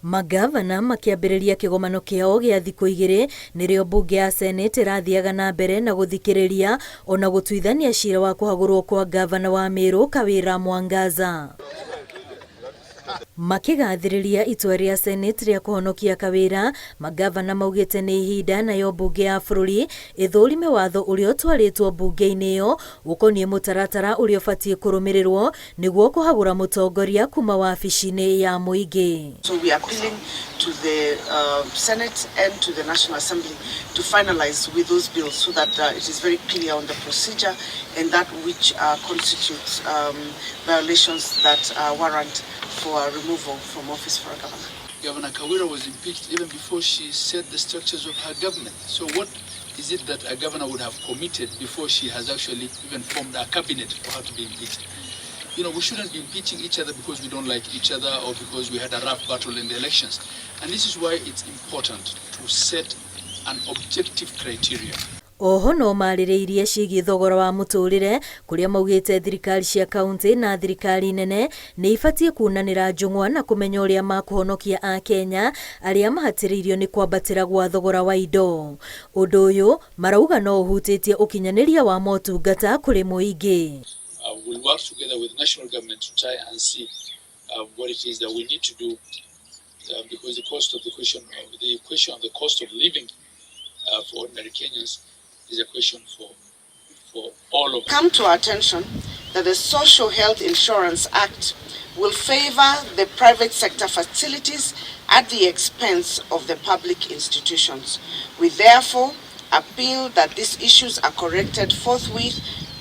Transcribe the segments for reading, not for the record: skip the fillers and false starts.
Mangavana makĩambĩrĩria kĩgomano kĩao gĩa thikũ 2 nĩrĩo mbunge ya Senate ĩrathiaga na mbere na gũthikĩrĩria ona gũtuithania cira wa kũhagũrwo kwa ngavana wa Meru Kawira Mwangaza. Makĩgathĩrĩria itua rĩa Senate rĩa kũhonokia Kawira, mangavana maugĩte nĩ ihinda nayo mbunge ya bũrũri ĩthũrime watho ũrĩa ũtwarĩtwo mbunge-inĩ ĩyo ũkoniĩ mũtaratara ũrĩa ũbatiĩ kũrũmĩrĩrwo nĩguo kũhagũra mũtongoria kuma wabici-inĩ ya mũingĩ. So we are appealing to the Senate and to the National Assembly to finalize with those bills so that it is very clear on the procedure and that which constitutes violations that warrant for removal from office for a governor. Governor Kawira was impeached even before she set the structures of her government. So what is it that a governor would have committed before she has actually even formed a cabinet for her to be impeached? We shouldn't be impeaching each other because we don't like each other or because we had a rough battle in the elections. And this is why it's important to set an objective criteria. Oho no marĩrĩirie ciĩgiĩ thogora wa mũtũrĩre kũrĩa maugĩte thirikari cia kaunti na thirikari nene nĩ ibatiĩ kunanĩra njũng'wa na kũmenya ũrĩa makũhonokia akenya arĩa mahatĩrĩirio nĩ kwambatĩra gwa thogora wa indo. Ũndũ ũyũ marauga no ũhutĩtie ũkinyanĩria wa motungata kũrĩ mũingĩ. We'll work together with national government to try and see what it is that we need to do because the cost of the question of the question of the cost of living for ordinary Kenyans is a question for all of us. Come to our attention that the Social Health Insurance Act will favor the private sector facilities at the expense of the public institutions. We therefore appeal that these issues are corrected forthwith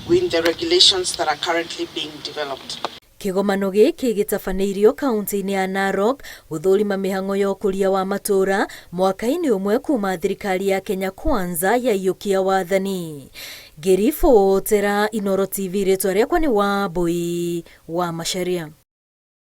with the regulations that are currently being developed. Kĩgomano gĩkĩ gĩtabanĩirio kaunti-inĩ ya Narok gũthũrima mĩhang'o ya ũkũria wa matũũra mwaka-inĩ ũmwe kuma thirikari ya Kenya Kwanza yaiyũkia wathani. Ngĩribotera Inooro TV, rĩtwa rĩakwa nĩ Wambui wa Macharia.